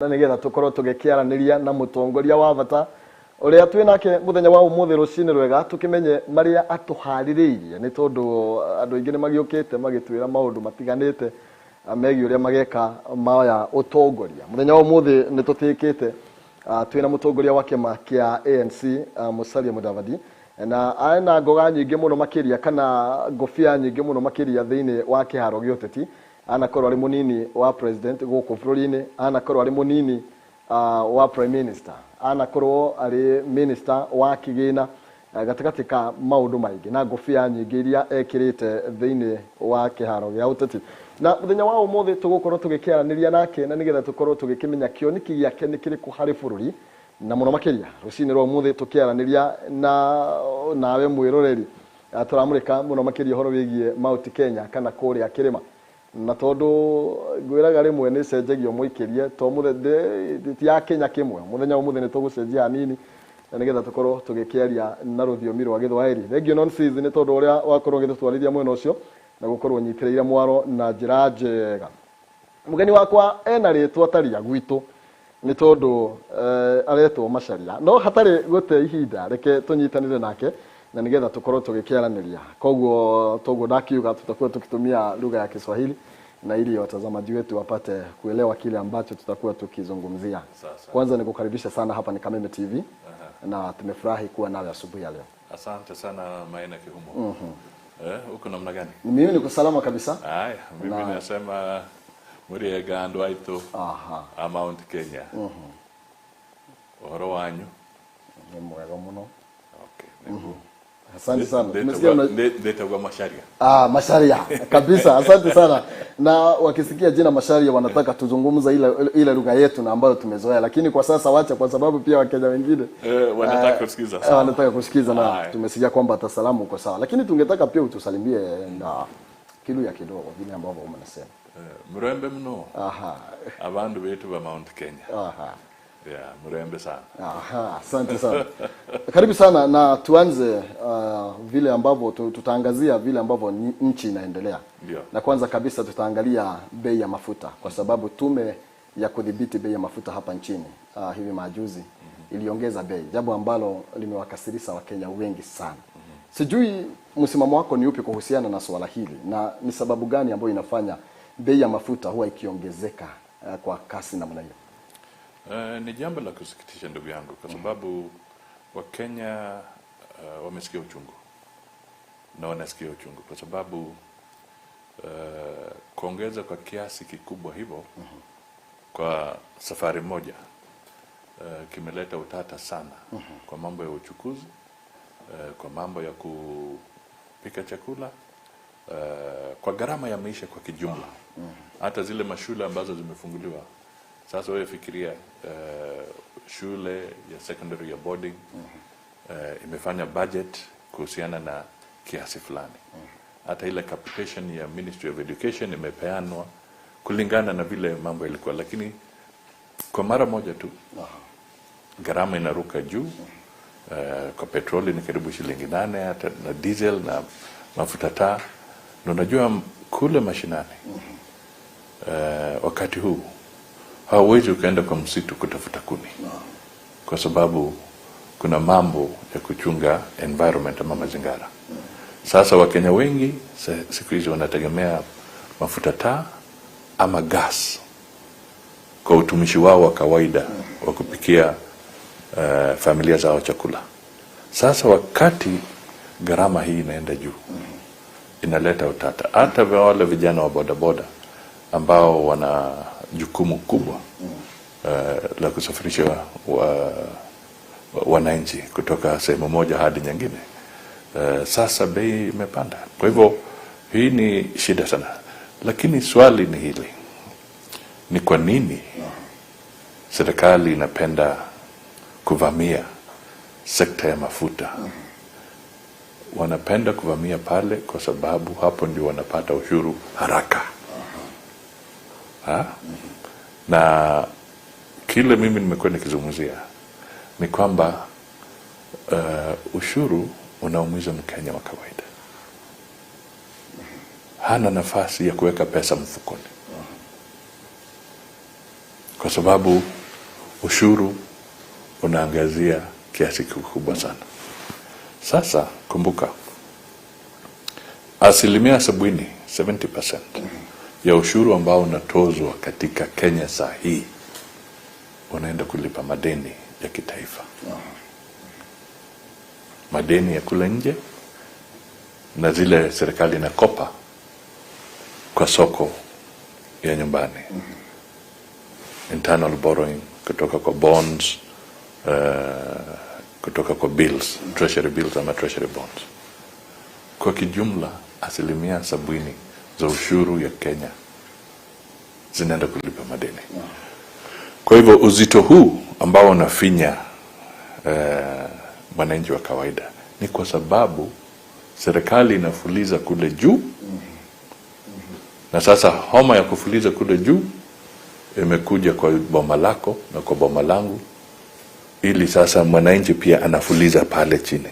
Na nigetha tukorwo tugikiaraniria na mutongoria wa bata uria twi nake muthenya wa umuthi rucini rwega, tukimenye maria atuhaririirie, ni tondu andu aingi ni magiukite magitwira maundu matiganite megiĩ uria mageka maya utongoria. Muthenya wa umuthi ni tutikite twina mutongoria wa kiama kia ANC, Musalia Mudavadi, na ena ngoga nyingi muno makiria kana ngobia nyingi muno makiria thiini wa kiharo gia uteti. Anakorwo ari munini wa president guku bururi-ini, anakorwo ari munini wa prime minister, anakorwo ari minister wa kigina, gatagati ka maundu maingi na ngobia nyingi iria ekirite thiini wa kiharo gia uteti. Na muthenya wa umuthi tugukorwo tugikiaraniria nake na nigetha tukorwo tugikimenya kioniki giake ni kiriku hari bururi, na muno makiria rucini rwa umuthi tukiaraniria na nawe mwiroreri turamurika muno makiria uhoro wigie Mount Kenya kana kuria kirima. Na tondu ngwiraga rimwe ni cenjagio muikirie to muthe ti ya Kenya kimwe, muthenya umuthi ni tugucenjia hanini na nigetha tukorwo tugikiaria na ruthiomi rwa Githwairi. Thengio nonsense ni tondu uria wakorwo gitutwarithia mwena ucio na gukorwo nyitiriire mwaro na njira njega. Mugeni wakwa ena ritwa taria gwitu ni tondu aretwo Macharia, no hatari gute ihinda reke tunyitanire nake na nigetha tukorwo tugikiaraniria. Koguo toguo ndakiuga tutakuwa tukitumia lugha ya Kiswahili na ili watazamaji wetu wapate kuelewa kile ambacho tutakuwa tukizungumzia. Sasa. Kwanza nikukaribisha sana hapa ni Kameme TV. Na tumefurahi kuwa nawe asubuhi ya leo. Asante sana Maina Kihumo. Uko namna gani? Mimi niko salama kabisa. Haya, mimi nasema muri gandu aitu. A Mount Kenya. Uhoro wanyu? Ni mwega muno. Okay. Asante sana. Ndetagwa Macharia. Ah, Macharia kabisa. Asante sana. Na wakisikia jina Macharia wanataka tuzungumza ile lugha yetu na ambayo tumezoea, lakini kwa sasa wacha, kwa sababu pia Wakenya wengine wanataka kusikiza. Wanataka kusikiza na tumesikia kwamba atasalamu uko sawa. Lakini tungetaka pia utusalimie na Kiluya kidogo vile ambavyo umesema. Mrembe mno. Abandu wetu wa Mount Kenya. Yeah, mrembe sana. Asante sana. Karibu sana na tuanze vile ambavyo tutaangazia vile ambavyo nchi inaendelea. Ndio. Na kwanza kabisa tutaangalia bei ya mafuta, kwa sababu tume ya kudhibiti bei ya mafuta hapa nchini hivi majuzi iliongeza bei, jambo ambalo limewakasirisha Wakenya wengi sana. Sijui msimamo wako ni upi kuhusiana na swala hili, na ni sababu gani ambayo inafanya bei ya mafuta huwa ikiongezeka kwa kasi namna hiyo? Ni jambo la kusikitisha ndugu yangu, kwa sababu Wakenya wamesikia uchungu na wanasikia uchungu kwa sababu kuongeza kwa kiasi kikubwa hivyo kwa safari moja kimeleta utata sana kwa mambo ya uchukuzi, kwa mambo ya kupika chakula, kwa gharama ya maisha kwa kijumla. Hata zile mashule ambazo zimefunguliwa sasa, wewe fikiria shule ya secondary ya boarding imefanya budget kuhusiana na kiasi fulani. Hata ile capitation ya Ministry of Education imepeanwa kulingana na vile mambo yalikuwa, lakini kwa mara moja tu gharama inaruka juu. Kwa petroli ni karibu shilingi 8, hata na diesel na mafuta taa. Na unajua kule mashinani wakati huu hauwezi ukaenda kwa msitu kutafuta kuni kwa sababu kuna mambo ya kuchunga environment ama mazingira. Sasa Wakenya wengi siku hizi wanategemea mafuta taa ama gas kwa utumishi wao wa kawaida wa kupikia familia zao chakula. Sasa wakati gharama hii inaenda juu, inaleta utata. Hata wale vijana wa bodaboda ambao wana jukumu kubwa la kusafirisha wananchi kutoka sehemu moja hadi nyingine, sasa bei imepanda. Kwa hivyo hii ni shida sana. Lakini swali ni hili, ni kwa nini serikali inapenda kuvamia sekta ya mafuta? Wanapenda kuvamia pale kwa sababu hapo ndio wanapata ushuru haraka. Na kile mimi nimekuwa nikizungumzia ni kwamba ushuru unaumiza Mkenya wa kawaida. Hana nafasi ya kuweka pesa mfukoni. kwa sababu ushuru unaangazia kiasi kikubwa sana. Sasa kumbuka, 70%, 70% ya ushuru ambao unatozwa katika Kenya saa hii unaenda kulipa madeni ya kitaifa, madeni ya kule nje na zile serikali inakopa kwa soko ya nyumbani, internal borrowing kutoka kwa bonds, kutoka kwa bills, treasury bills ama treasury bonds. Kwa kijumla 70% za ushuru ya Kenya zinaenda kulipa madeni. Kwa hivyo uzito huu ambao unafinya mwananchi wa kawaida ni kwa sababu serikali inafuliza kule juu, na sasa homa ya kufuliza kule juu imekuja kwa boma lako na kwa boma langu, ili sasa mwananchi pia anafuliza pale chini.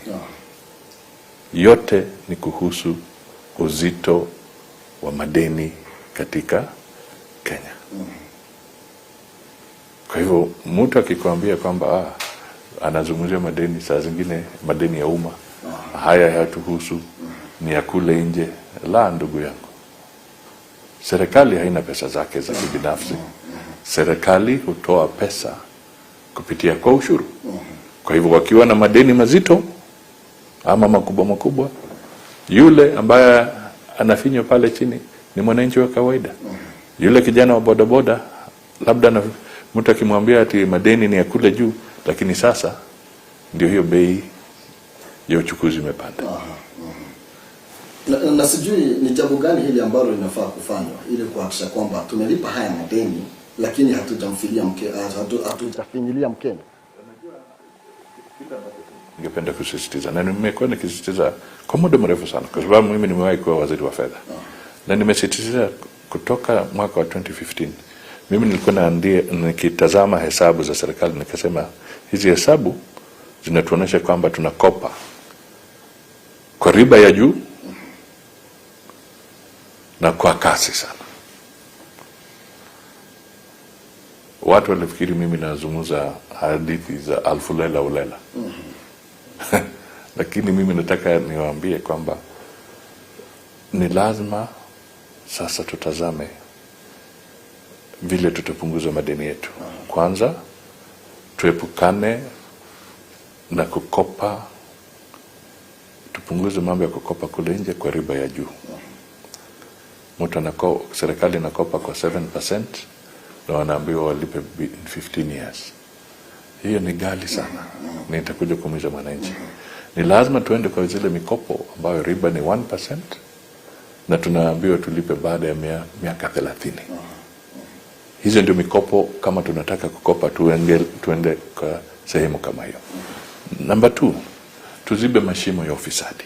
Yote ni kuhusu uzito wa madeni katika Kenya. Kwa hivyo mtu akikwambia kwamba anazungumzia madeni, saa zingine madeni ya umma, haya hayatuhusu, ni ya kule nje. La, ndugu yangu, serikali haina pesa zake za kibinafsi. Serikali hutoa pesa kupitia kwa ushuru. Kwa hivyo wakiwa na madeni mazito ama makubwa makubwa, yule ambaye anafinywa pale chini ni mwananchi wa kawaida. Yule kijana wa bodaboda, labda na mtu akimwambia ati madeni ni ya kule juu, lakini sasa ndio hiyo bei ya uchukuzi imepanda. Na sijui ni jambo gani hili ambalo linafaa kufanywa ili kuhakikisha kwamba tumelipa haya madeni, lakini hatujafinyilia Mkenya. Ningependa kusisitiza, na nimekuwa nikisisitiza kwa muda mrefu sana, kwa sababu mimi nimewahi kuwa waziri wa fedha, na nimesisitiza kutoka mwaka wa 2015. Mimi nilikuwa nikitazama hesabu za serikali, nikasema hizi hesabu zinatuonyesha kwamba tunakopa kwa riba ya juu na kwa kasi sana. Watu walifikiri mimi nazungumza hadithi za alfu lela ulela. Lakini mimi nataka niwaambie kwamba ni lazima sasa tutazame vile tutapunguza madeni yetu. Kwanza tuepukane na kukopa, tupunguze mambo ya kukopa kule nje kwa riba ya juu. Serikali inakopa kwa 7% na wanaambiwa walipe in 15 years. Hiyo ni ghali sana, na itakuja kuumiza mwananchi. Ni lazima tuende kwa zile mikopo ambayo riba ni 1% na tunaambiwa tulipe baada ya miaka 30. Hizo ndio mikopo, kama tunataka kukopa tuende kwa sehemu kama hiyo. Namba 2, tuzibe mashimo ya ufisadi,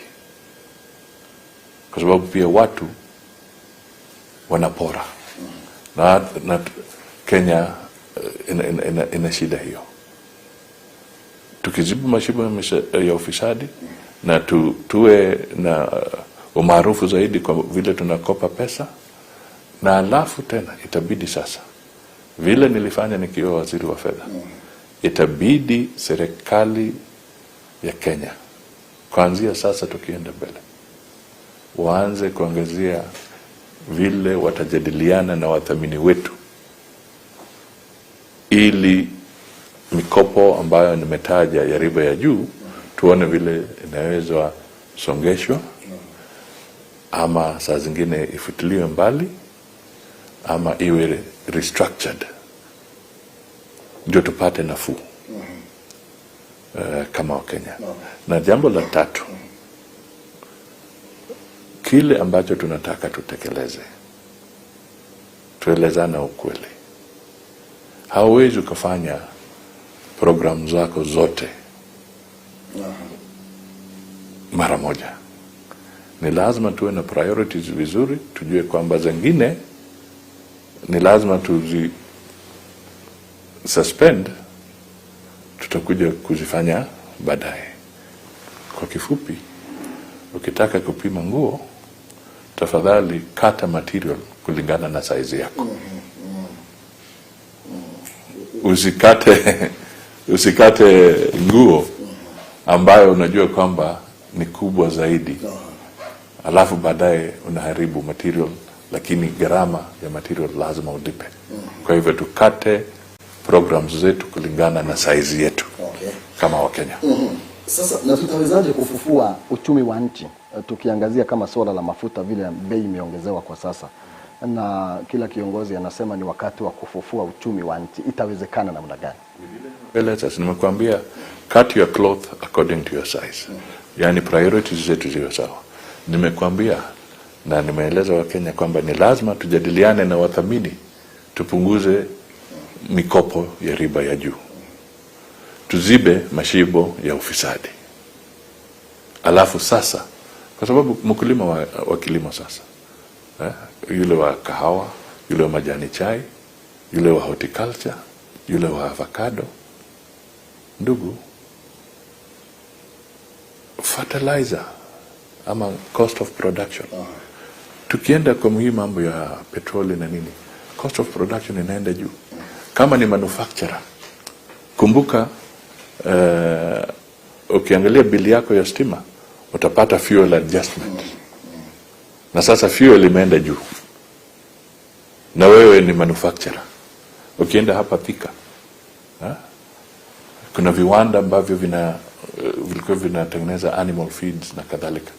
kwa sababu pia watu wanapora na Kenya ina shida hiyo. Tukiziba mashimo ya ufisadi na tuwe na umaarufu zaidi kwa vile tunakopa pesa, na alafu tena itabidi sasa, vile nilifanya nikiwa waziri wa fedha, itabidi serikali ya Kenya kuanzia sasa tukienda mbele waanze kuangazia vile watajadiliana na wathamini wetu ili mikopo ambayo nimetaja ya riba ya juu tuone vile inaweza songeshwa ama saa zingine ifutiliwe mbali ama iwe restructured ndio tupate nafuu kama Wakenya. Na jambo la tatu, kile ambacho tunataka tutekeleze, tuelezana ukweli. Hauwezi ukafanya programu zako zote mara moja. Ni lazima tuwe na priorities vizuri, tujue kwamba zingine ni lazima tuzi suspend, tutakuja kuzifanya baadaye. Kwa kifupi, ukitaka kupima nguo, tafadhali kata material kulingana na size yako. Usikate nguo ambayo unajua kwamba ni kubwa zaidi, alafu baadaye unaharibu material, lakini gharama ya material lazima ulipe. Kwa hivyo tukate programs zetu kulingana na size yetu kama Wakenya. Sasa na tutawezaje kufufua uchumi wa nchi, tukiangazia kama suala la mafuta vile bei imeongezewa kwa sasa, na kila kiongozi anasema ni wakati wa kufufua uchumi wa nchi, itawezekana namna gani? Eleza, si nimekuambia cut your cloth according to your size, yaani priorities zetu ziwe sawa. Nimekuambia na nimeeleza Wakenya kwamba ni lazima tujadiliane na wathamini, tupunguze mikopo ya riba ya juu, tuzibe mashimo ya ufisadi. Alafu sasa, kwa sababu mkulima wa kilimo sasa, yule wa kahawa, yule wa majani chai, yule wa horticulture, yule wa avocado, ndugu, fertilizer ama cost of production. Tukienda kwa hii mambo ya petroli na nini, cost of production inaenda juu. Kama ni manufacturer, kumbuka, ukiangalia bili yako ya stima utapata fuel adjustment, na sasa fuel imeenda juu, na wewe ni manufacturer. Ukienda hapa Thika, ha? Kuna viwanda ambavyo vilikuwa vinatengeneza animal feeds na kadhalika.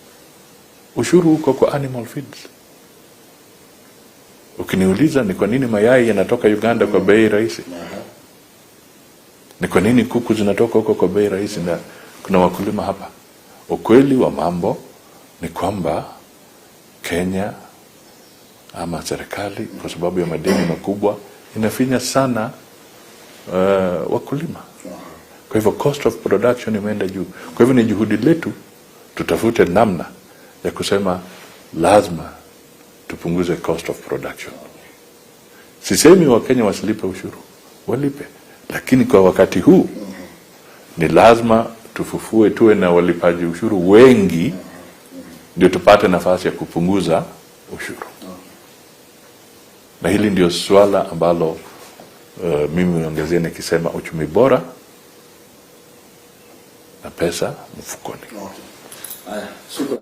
Ushuru uko kwa animal feeds. Ukiniuliza ni kwa nini mayai yanatoka Uganda kwa bei rahisi, ni kwa nini kuku zinatoka huko kwa bei rahisi na kuna wakulima hapa? Ukweli wa mambo ni kwamba Kenya ama serikali kwa sababu ya madeni makubwa inafinya sana wakulima. Kwa hivyo cost of production imeenda juu. Kwa hivyo ni juhudi letu tutafute namna ya kusema lazima tupunguze cost of production. Sisemi Wakenya wasilipe ushuru, walipe, lakini kwa wakati huu ni lazima tufufue, tuwe na walipaji ushuru wengi, ndio tupate nafasi ya kupunguza ushuru. Na hili ndio suala ambalo mimi huongezea nikisema uchumi bora na pesa mfukoni.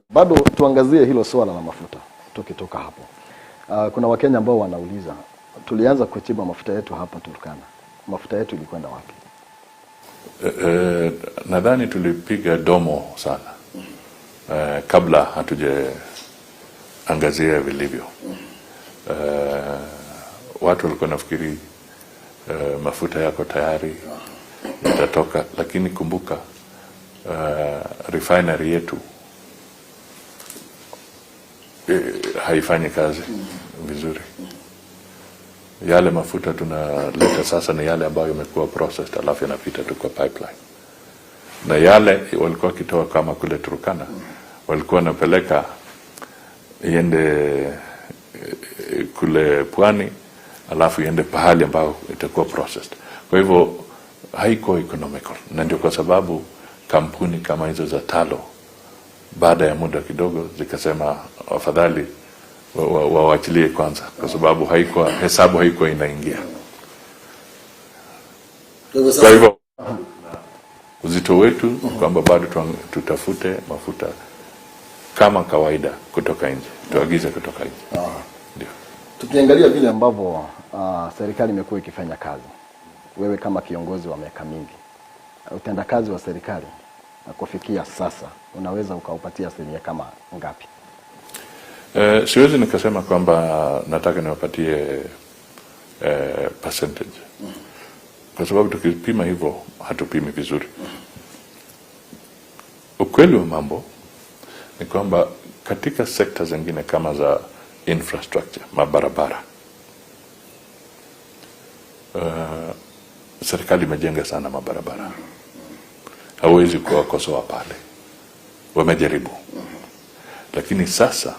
Bado tuangazie hilo suala la mafuta tukitoka hapo. Kuna Wakenya ambao wanauliza, tulianza kuchimba mafuta yetu hapa Turkana, mafuta yetu ilikwenda wapi? Nadhani tulipiga domo sana kabla hatujaangazia vilivyo. Watu walikuwa nafikiri mafuta yako tayari yatatoka, lakini kumbuka refinery yetu haifanyi kazi vizuri. Yale mafuta tunaleta sasa ni yale ambayo yamekuwa processed, alafu yanapita tu kwa pipeline, na yale walikuwa wakitoa kama kule Turkana walikuwa wanapeleka iende kule pwani, alafu iende pahali ambayo itakuwa processed. Kwa hivyo haiko economical, na ndio kwa sababu kampuni kama hizo za Tullow baada ya muda kidogo zikasema afadhali wawachilie kwanza, kwa sababu haikuwa hesabu haikuwa inaingia. Kwa hivyo uzito wetu kwamba bado tutafute mafuta kama kawaida kutoka nje, tuagize kutoka nje. Ndio. Tukiangalia vile ambavyo serikali imekuwa ikifanya kazi, wewe kama kiongozi wa miaka mingi, utendakazi wa serikali na kufikia sasa unaweza ukaupatia asilimia kama ngapi? Siwezi nikasema kwamba nataka niwapatie percentage kwa sababu tukipima hivyo hatupimi vizuri. Ukweli wa mambo ni kwamba katika sekta zingine kama za infrastructure, mabarabara, serikali imejenga sana mabarabara, hawezi kuwakosoa pale, wamejaribu. Lakini sasa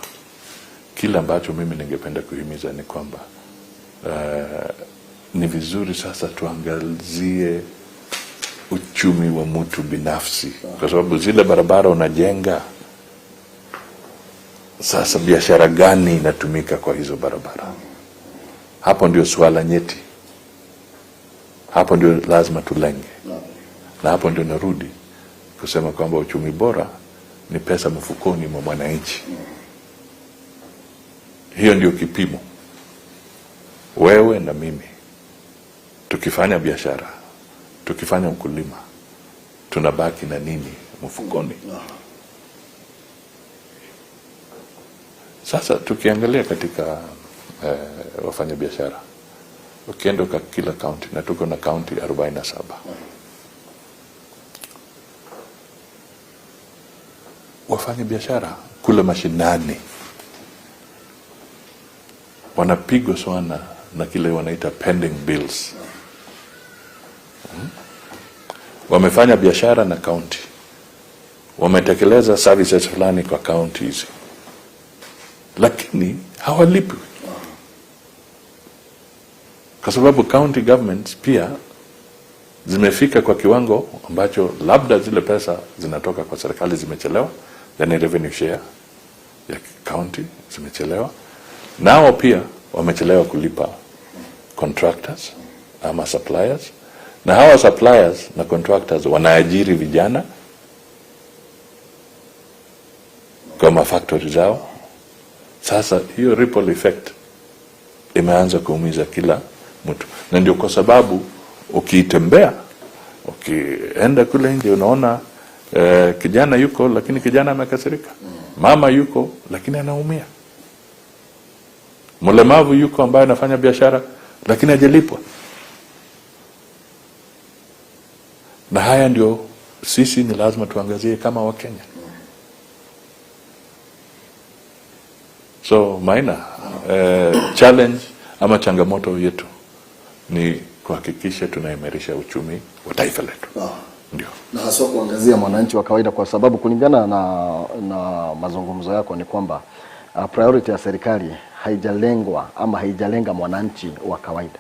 kile ambacho mimi ningependa kuhimiza ni kwamba ni vizuri sasa tuangazie uchumi wa mtu binafsi, kwa sababu zile barabara unajenga sasa, biashara gani inatumika kwa hizo barabara? Hapo ndio suala nyeti. Hapo ndio lazima tulenge, na hapo ndio narudi kusema kwamba uchumi bora ni pesa mfukoni mwa mwananchi. Hiyo ndio kipimo. Wewe na mimi tukifanya biashara, tukifanya ukulima, tunabaki na nini mfukoni? Sasa tukiangalia katika wafanya biashara, ukienda kwa kila kaunti, na tuko na kaunti 47, wafanya biashara kule mashinani wanapigwa sana na kile wanaita pending bills. Wamefanya biashara na kaunti, wametekeleza services fulani kwa kaunti hizi, lakini hawalipwi kwa sababu county governments pia zimefika kwa kiwango ambacho labda zile pesa zinatoka kwa serikali zimechelewa, yani revenue share ya county zimechelewa, nao pia wamechelewa kulipa contractors ama suppliers, na hawa suppliers na contractors wanaajiri vijana kwa mafactory zao. Sasa hiyo ripple effect imeanza kuumiza kila mtu, na ndio kwa sababu ukiitembea, ukienda kule nje unaona kijana yuko lakini kijana amekasirika, mama yuko lakini anaumia, mlemavu yuko ambaye anafanya biashara lakini hajalipwa. Na haya ndio sisi ni lazima tuangazie kama Wakenya. So Maina, challenge ama changamoto yetu ni kuhakikisha tunaimarisha uchumi wa taifa letu. Ndio. Na haswa kuangazia mwananchi wa kawaida, kwa sababu kulingana na mazungumzo yako ni kwamba priority ya serikali haijalengwa ama haijalenga mwananchi wa kawaida.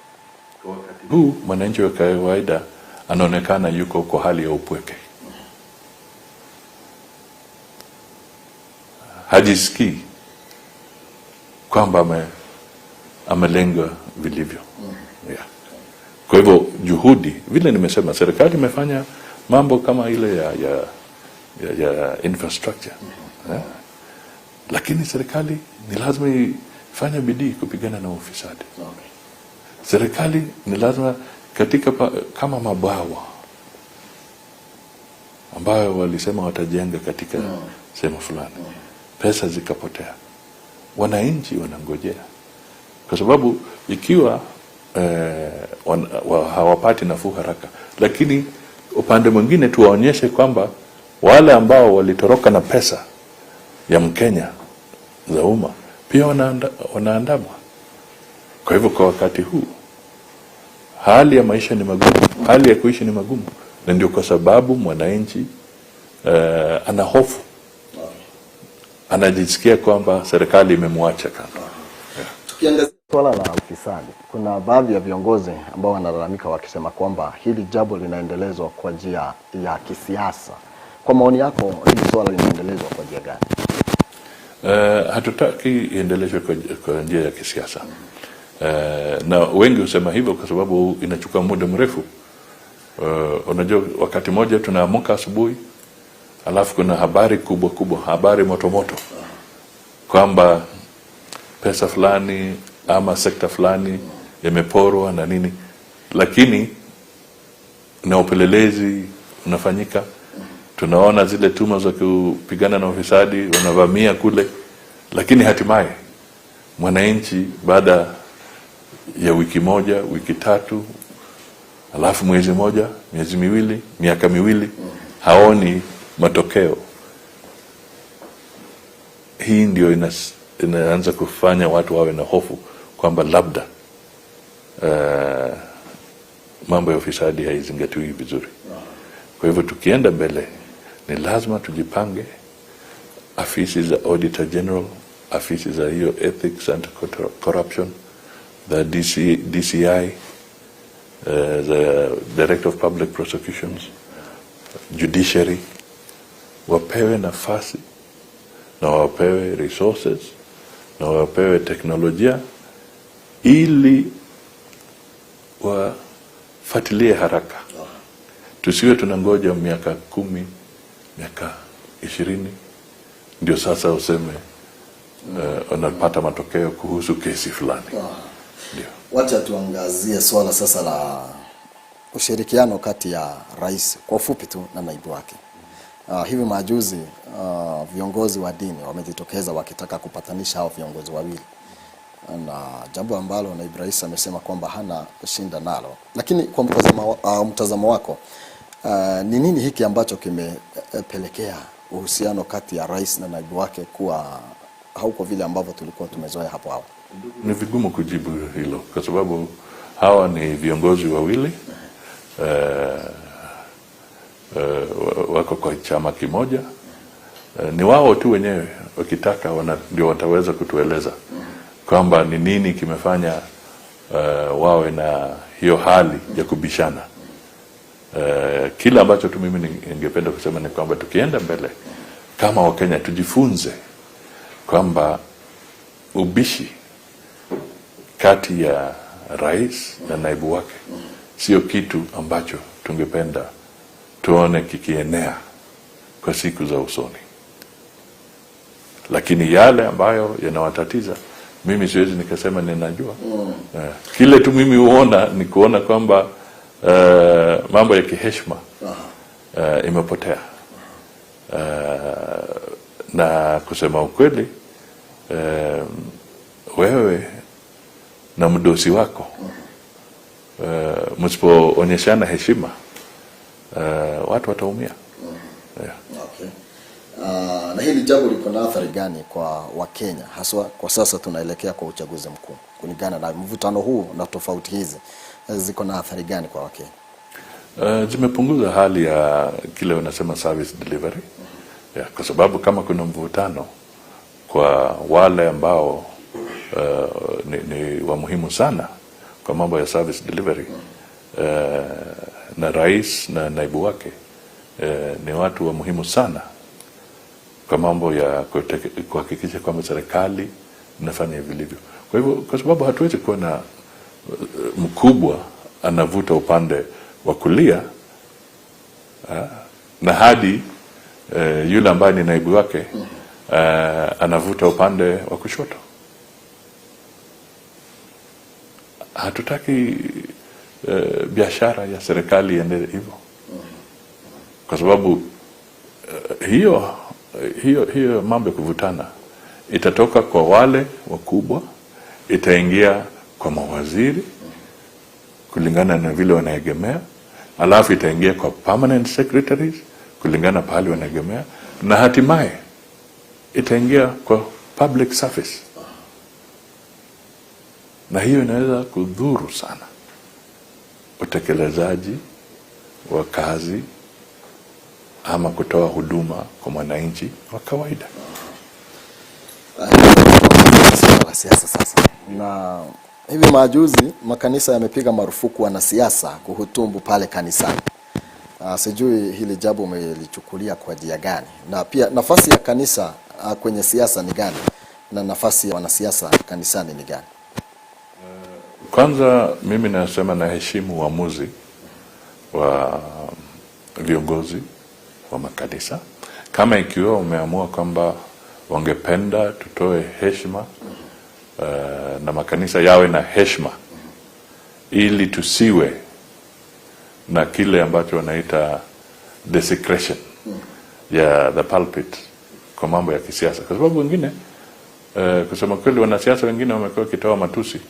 Wakati huu mwananchi wa kawaida anaonekana yuko kwa hali ya upweke, hajisikii kwamba amelengwa vilivyo. Yeah. Kwa hivyo juhudi, vile nimesema, serikali imefanya mambo kama ile ya infrastructure. Yeah. Lakini serikali ni lazima ifanye bidii kupigana na ufisadi. Serikali ni lazima katika kama mabwawa ambayo walisema watajenga katika sehemu fulani, pesa zikapotea, wananchi wanangojea, kwa sababu ikiwa hawapati nafuu haraka, lakini upande mwingine tuwaonyeshe kwamba wale ambao walitoroka na pesa ya Mkenya za umma pia wanaandamwa. Kwa hivyo kwa wakati huu hali ya maisha ni magumu, hali ya kuishi ni magumu, na ndio kwa sababu mwananchi ana hofu, anajisikia kwamba serikali imemwacha kando. Tukiangazia swala la ufisadi, kuna baadhi ya viongozi ambao wanalalamika wakisema kwamba hili jambo linaendelezwa kwa njia ya kisiasa. Kwa maoni yako, hili swala linaendelezwa kwa njia gani? Hatutaki iendelezwe kwa njia ya kisiasa. Na wengi husema hivyo kwa sababu inachukua muda mrefu. Unajua wakati mmoja tunaamka asubuhi, alafu kuna habari kubwa kubwa, habari moto moto kwamba pesa fulani ama sekta fulani imeporwa na nini, lakini na upelelezi unafanyika. Tunaona zile tuma za kupigana na ufisadi wanavamia kule, lakini hatimaye mwananchi baada ya wiki moja, wiki tatu, alafu mwezi moja, miezi miwili, miaka miwili, haoni matokeo. Hii ndio inaanza kufanya watu wawe na hofu kwamba labda mambo ya ufisadi haizingatiwi vizuri. Kwa hivyo tukienda mbele ni lazima tujipange, afisi za Auditor General, afisi za hiyo Ethics and Corruption, the DCI, the Director of Public Prosecutions, Judiciary, wapewe nafasi na wapewe resources na wapewe teknolojia ili tufuatilie haraka, tusiwe tunangoja miaka 10, miaka 20 ndio sasa useme unapata matokeo kuhusu kesi fulani. Ndio. Wacha tuangazie swala sasa la ushirikiano kati ya rais kwa ufupi tu na naibu wake. Hivi majuzi viongozi wa dini wamejitokeza wakitaka kupatanisha hao viongozi wawili, na jambo ambalo naibu rais amesema kwamba hana kushinda nalo. Lakini kwa mtazamo wako, ni nini hiki ambacho kimepelekea uhusiano kati ya rais na naibu wake kuwa hauko vile ambavyo tulikuwa tumezoea hapo awali? Ni vigumu kujibu hilo kwa sababu hawa ni viongozi wawili, wako kwa chama kimoja. Ni wao tu wenyewe wakitaka ndio wataweza kutueleza kwamba ni nini kimefanya wawe na hiyo hali ya kubishana. Kile ambacho tu mimi ningependa kusema ni kwamba tukienda mbele kama Wakenya tujifunze kwamba ubishi kati ya rais na naibu wake sio kitu ambacho tungependa tuone kikienea kwa siku za usoni. Lakini yale ambayo yanawatatiza mimi siwezi nikasema ninajua. Kile tu mimi huona ni kuona kwamba mambo ya kiheshima imepotea. Na kusema ukweli, wewe na mdosi wako msipoonyeshana heshima, watu wataumia. Yeah. Okay. Na hili jambo liko na athari gani kwa Wakenya, haswa kwa sasa tunaelekea kwa uchaguzi mkuu? Kulingana na mvutano huu na tofauti hizi ziko na athari gani kwa Wakenya? Zimepunguza hali ya kile wanasema service delivery. Yeah, kwa sababu kama kuna mvutano kwa wale ambao ni wa muhimu sana kwa mambo ya service delivery, na rais na naibu wake ni watu wa muhimu sana kwa mambo ya kuhakikisha kwamba serikali inafanya vilivyo. Kwa hivyo, kwa sababu hatuwezi kuwa na mkubwa anavuta upande wa kulia na hadi yule ambaye ni naibu wake anavuta upande wa kushoto. Hatutaki biashara ya serikali iende hivyo, kwa sababu hiyo mambo ya kuvutana itatoka kwa wale wakubwa, itaingia kwa mawaziri kulingana na vile wanaegemea, alafu itaingia kwa permanent secretaries kulingana pahali wanaegemea, na hatimaye itaingia kwa public service, na hiyo inaweza kudhuru sana utekelezaji wa kazi ama kutoa huduma kwa mwananchi wa kawaida. Suala siasa sasa. Na hivi majuzi makanisa yamepiga marufuku wanasiasa kuhutubu pale kanisani. Sijui hili jambo umelichukulia kwa njia gani, na pia nafasi ya kanisa kwenye siasa ni gani na nafasi ya wanasiasa kanisani ni gani? Kwanza mimi nasema naheshimu uamuzi wa viongozi wa makanisa. Kama ikiwa umeamua kwamba wangependa tutoe heshima na makanisa yawe na heshima ili tusiwe na kile ambacho wanaita desecration ya the pulpit kwa mambo ya kisiasa, kwa sababu wengine kusema kweli, wanasiasa wengine wamekuwa wakitoa matusi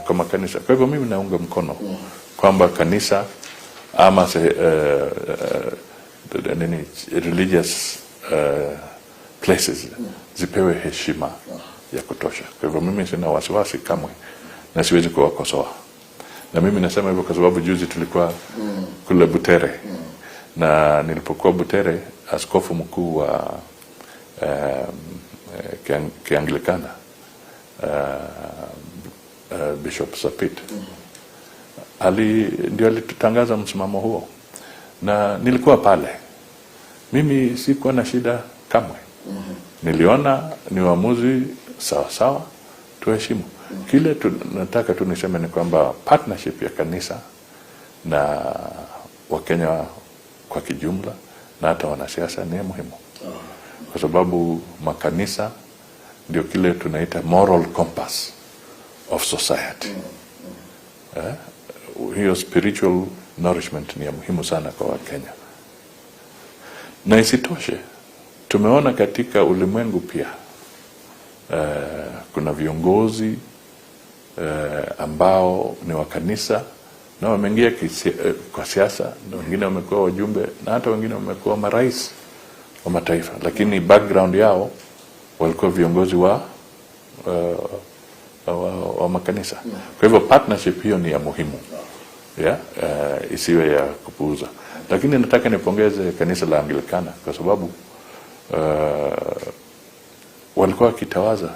kwa makanisa. Kwa hivyo mimi naunga mkono kwamba kanisa ama nini religious places zipewe heshima ya kutosha. Kwa hivyo mimi sina wasiwasi kamwe na siwezi kuwakosoa. Na mimi nasema hivyo kwa sababu juzi tulikuwa kule Butere, na nilipokuwa Butere, askofu mkuu wa Kianglikana Bishop Sapit ndio alitutangaza msimamo huo, na nilikuwa pale. Mimi sikuwa na shida kamwe. Niliona ni uamuzi sawa sawa, tuheshimu. Kile tunataka tu niseme ni kwamba partnership ya kanisa na Wakenya kwa kijumla na hata wanasiasa ni muhimu, kwa sababu makanisa ndio kile tunaita moral compass of society. Eh? Hiyo spiritual nourishment ni ya muhimu sana kwa Wakenya, na isitoshe tumeona katika ulimwengu pia kuna viongozi ambao ni wa kanisa na wameingia kwa siasa, na wengine wamekuwa wajumbe na hata wengine wamekuwa marais wa mataifa, lakini background yao walikuwa viongozi wa makanisa. Kwa hivyo partnership hiyo ni ya muhimu, yeah, isiwe ya kupuuza. Lakini nataka nipongeze kanisa la Anglikana kwa sababu walikuwa wakitawaza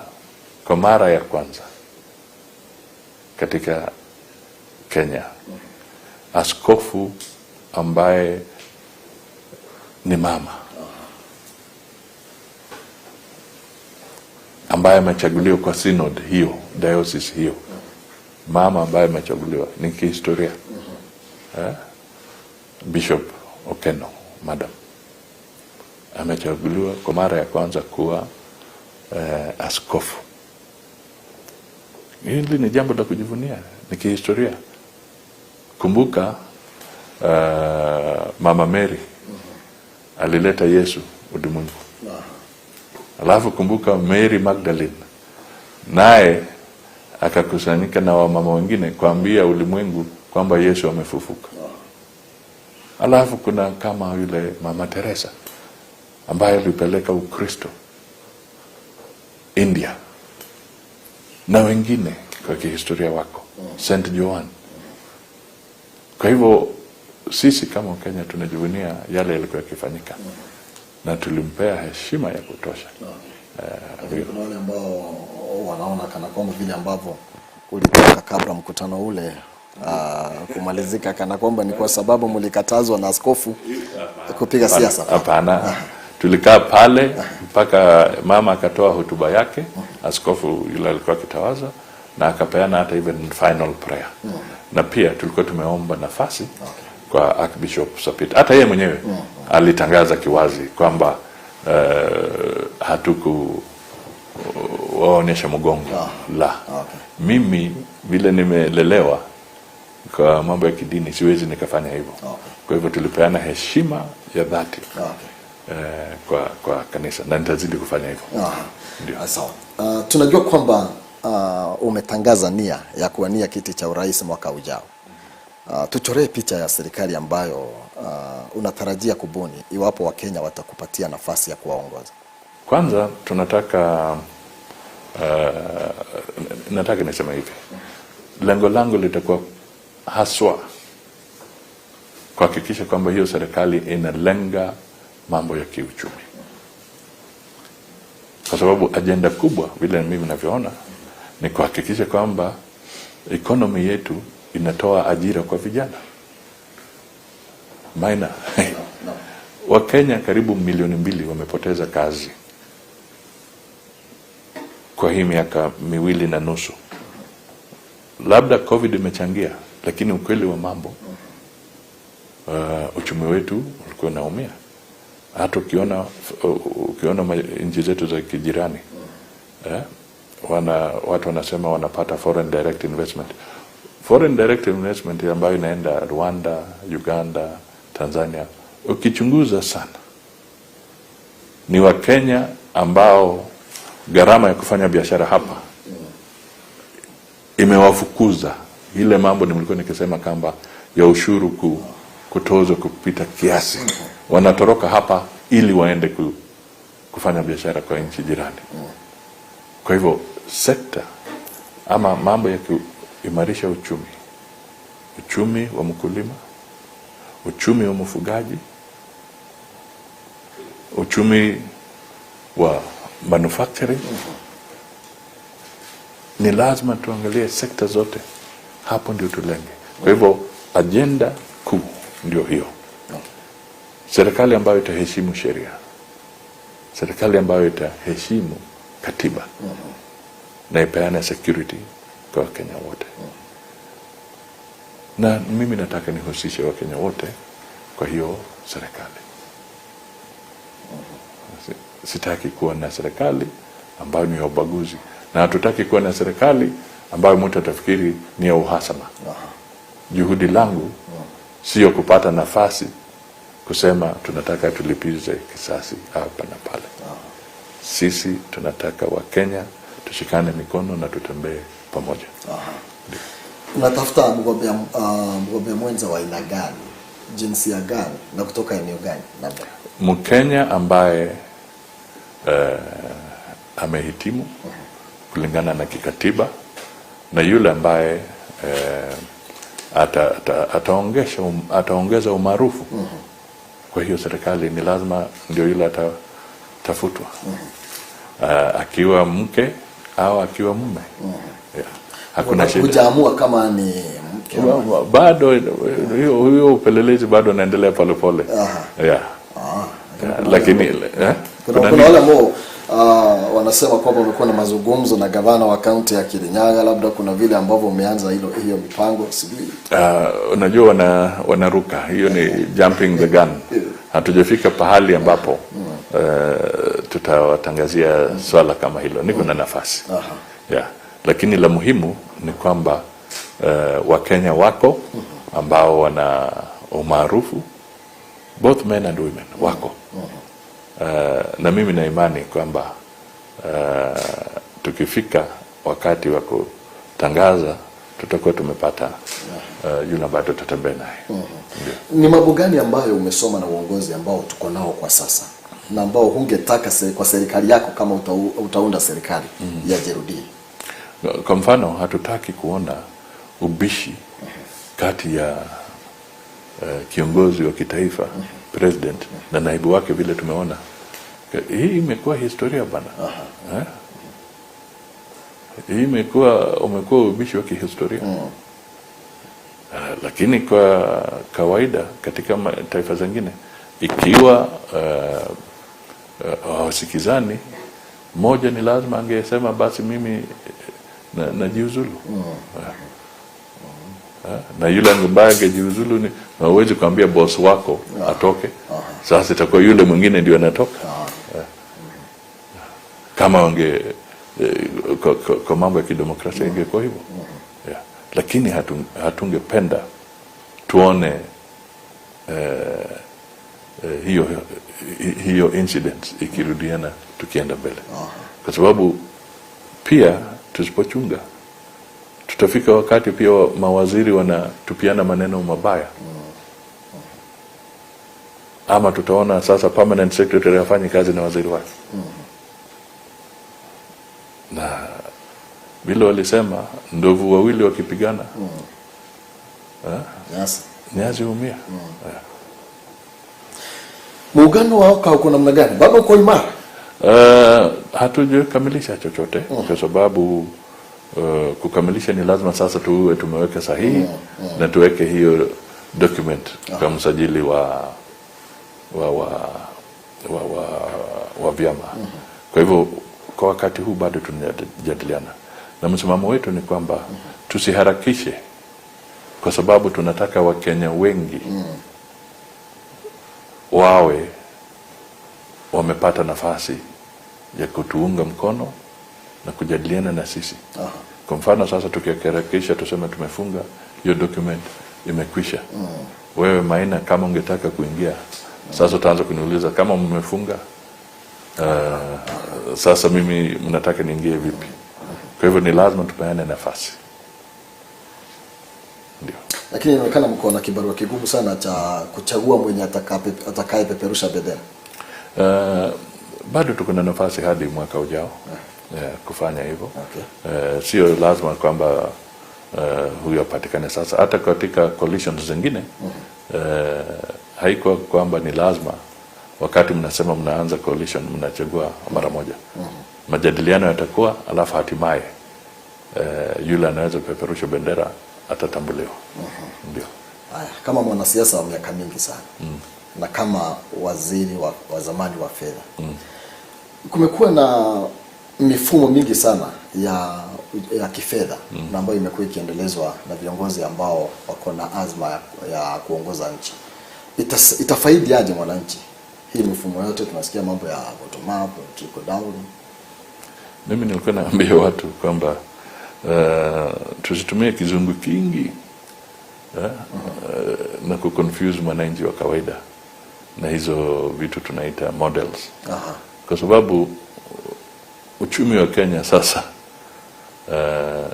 kwa mara ya kwanza katika Kenya askofu ambaye ni mama ambaye amechaguliwa kwa synod hiyo, diocese hiyo, mama ambaye amechaguliwa ni kihistoria. Bishop Okeno madam amechaguliwa kwa mara ya kwanza kuwa askofu. Hili ni jambo la kujivunia, ni kihistoria. Kumbuka Mama Mary alileta Yesu ulimwengu. Alafu kumbuka Mary Magdalene naye akakusanyika na wamama wengine kuambia ulimwengu kwamba Yesu amefufuka. Alafu kuna kama yule Mama Teresa ambaye alipeleka Ukristo India na wengine kwa kihistoria wako St Joan. Kwa hivyo sisi kama Kenya tunajivunia yale yalikuwa yakifanyika na tulimpea heshima ya kutosha. Lakini kuna wale ambao wanaona kana kwamba vile ambavyo ulitoka kabla mkutano ule kumalizika, kana kwamba ni kwa sababu mlikatazwa na askofu kupiga siasa. Hapana, tulikaa pale mpaka mama akatoa hotuba yake, askofu yule alikuwa akitawaza, na akapeana hata even final prayer. Na pia tulikuwa tumeomba nafasi kwa Archbishop Sapit, hata yeye mwenyewe alitangaza kiwazi kwamba hatuku waonyesha mgongo la. Mimi vile nimelelewa kwa mambo ya kidini siwezi nikafanya hivyo. Kwa hivyo tulipeana heshima ya dhati kwa kanisa na nitazidi kufanya hivyo. Ndio. Sawa. Tunajua kwamba umetangaza nia ya kuwania kiti cha urais mwaka ujao. Tuchoree picha ya serikali ambayo unatarajia kubuni iwapo Wakenya watakupatia nafasi ya kuwaongoza. Kwanza tunataka nataka niseme hivi, lengo langu litakuwa haswa kuhakikisha kwamba hiyo serikali inalenga mambo ya kiuchumi, kwa sababu ajenda kubwa vile mimi ninavyoona ni kuhakikisha kwamba economy yetu inatoa ajira kwa vijana. Maina Wakenya karibu 2 milioni wamepoteza kazi kwa hii miaka 2.5. Labda COVID imechangia, lakini ukweli wa mambo uchumi wetu ulikuwa unaumia. Hata ukiona nchi zetu za kijirani watu wanasema wanapata foreign direct investment. Foreign direct investment ambayo inaenda Rwanda, Uganda, Tanzania, ukichunguza sana ni Wakenya ambao gharama ya kufanya biashara hapa imewafukuza. Ile mambo nilikuwa nikisema kwamba ya ushuru kutozwa kupita kiasi, wanatoroka hapa ili waende kufanya biashara kwa nchi jirani. Kwa hivyo sekta ama mambo ya kuimarisha uchumi, uchumi wa mkulima, uchumi wa mfugaji, uchumi wa manufacturing, ni lazima tuangalie sekta zote, hapo ndio tulenge. Kwa hivyo ajenda kuu ndio hiyo, serikali ambayo itaheshimu sheria, serikali ambayo itaheshimu katiba na ipeane security kwa Wakenya wote. Na mimi nataka nihusishe Wakenya wote kwa hiyo serikali. Sitaki kuwa na serikali ambayo ni ya ubaguzi, na hatutaki kuwa na serikali ambayo mtu atafikiri ni ya uhasama. Juhudi langu sio kupata nafasi kusema tunataka tulipize kisasi hapa na pale. Sisi tunataka Wakenya tushikane mikono na tutembee pamoja. Unatafuta mgombea mwenza wa aina gani, jinsia gani na kutoka eneo gani labda? Mkenya ambaye amehitimu kulingana na kikatiba na yule ambaye ataongeza umaarufu kwa hiyo serikali ni lazima ndio yule atatafutwa, akiwa mke au akiwa mume. Yeah. Hakuna shida. Hujaamua kama ni mke ama- Bado hiyo upelelezi bado unaendelea polepole. Yeah. Yeah, lakini Kuna, kuna kuna nini? wale ambao wanasema kwamba umekuwa na mazungumzo na gavana wa kaunti ya Kirinyaga, labda kuna vile ambavyo umeanza hiyo mipango, sijui. Unajua wanaruka, hiyo ni jumping the gun. Hatujafika pahali ambapo tutawatangazia swala kama hilo. Niko na nafasi, yeah. Lakini la muhimu ni kwamba Wakenya wako ambao wana umaarufu, both men and women wako, na mimi na imani kwamba tukifika wakati wa kutangaza tutakuwa tumepata yule ambaye tutatembea naye. Ndio. Ni mambo gani ambayo umesoma na uongozi ambao tuko nao kwa sasa na ambao hungetaka kwa serikali yako kama utaunda serikali yajirudie? Kwa mfano, hatutaki kuona ubishi kati ya kiongozi wa kitaifa, president, na naibu wake vile tumeona. Hii imekuwa historia bana. Eh? Hii umekuwa ubishi wa kihistoria. Lakini kwa kawaida katika taifa zingine ikiwa hawasikizani, mmoja ni lazima angesema basi mimi najiuzulu. Na yule ambaye angejiuzulu ni na huwezi kuambia boss wako atoke. Sasa itakuwa yule mwingine ndio anatoka. Kama wange kwa mambo ya kidemokrasia ingekuwa hivyo. Yeah. Lakini hatungependa tuone hiyo incident ikirudiana tukienda mbele, kwa sababu pia tusipochunga tutafika wakati pia mawaziri wanatupiana maneno mabaya, ama tutaona sasa permanent secretary hafanyi kazi na waziri wake, na vile walisema ndovu wawili wakipigana Yes. nyasi huumia. Yeah. Muungano wa OKA uko namna gani? Bado uko imara? Hatujakamilisha chochote kwa sababu kukamilisha ni lazima sasa tuwe tumeweka sahihi na tuweke hiyo document kwa msajili wa vyama. Kwa hivyo kwa wakati huu bado tunajadiliana, na msimamo wetu ni kwamba tusiharakishe, kwa sababu tunataka Wakenya wengi wawe wamepata nafasi ya kutuunga mkono na kujadiliana na sisi. Kwa mfano sasa tukiharakisha tuseme tumefunga hiyo document, imekwisha. Wewe Maina, kama ungetaka kuingia sasa utaanza kuniuliza kama mmefunga, sasa mimi mnataka niingie vipi? Kwa hivyo ni lazima tupeane nafasi, ndio. Lakini inaonekana mko na kibarua kigumu sana cha kuchagua mwenye atakayepeperusha bendera. Bado tuko na nafasi hadi mwaka ujao, yeah, kufanya hivyo. Okay. Sio lazima kwamba huyo apatikane sasa. Hata katika coalitions zingine haikuwa kwamba ni lazima wakati mnasema mnaanza coalition mnachagua mara moja. Majadiliano yatakuwa, alafu hatimaye yule anaweza kupeperusha bendera atatambuliwa. Ndio. Haya, kama mwanasiasa wa miaka mingi sana na kama waziri wa zamani wa fedha, kumekuwa na mifumo mingi sana ya ya kifedha na ambayo imekuwa ikiendelezwa na viongozi ambao wako na azma ya kuongoza nchi itafaidi aje mwananchi? Hii mifumo yote tunasikia mambo ya bottom up, trickle down. Mimi nilikuwa naambia watu kwamba tusitumie kizungu kingi na kuconfuse mwananchi wa kawaida na hizo vitu tunaita models, kwa sababu uchumi wa Kenya sasa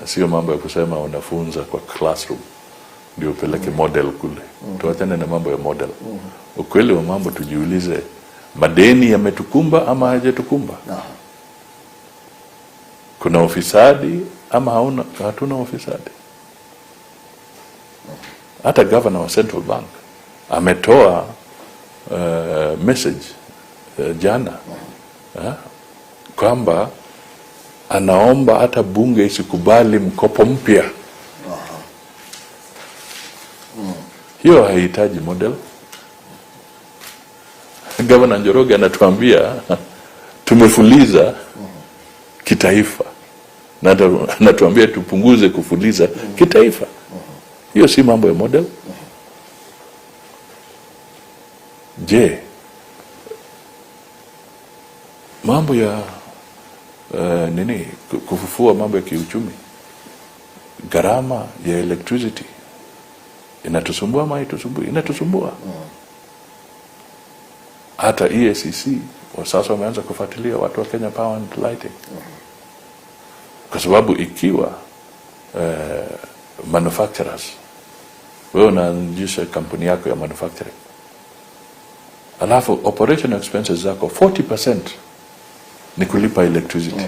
sio mambo ya kusema unafunza kwa classroom ndio upeleke model kule. Tuachane na mambo ya model. Ukweli wa mambo tujiulize, madeni yametukumba ama hayajatukumba? Kuna ufisadi ama hatuna ufisadi? Hata governor wa Central Bank ametoa message jana kwamba anaomba hata bunge isikubali mkopo mpya. Hiyo haihitaji model. Governor Njoroge anatuambia tumefuliza kitaifa na anatuambia tupunguze kufuliza kitaifa. Hiyo si mambo ya model. Je, mambo ya nini, kufufua mambo ya kiuchumi, gharama ya electricity inatusumbua ama haitusumbui? Inatusumbua. Hata EACC wa sasa wameanza kufuatilia watu wa Kenya Power and Lighting, kwa sababu ikiwa manufacturers, wewe unaanzisha kampuni yako ya manufacturing, alafu operation expenses zako 40% ni kulipa electricity.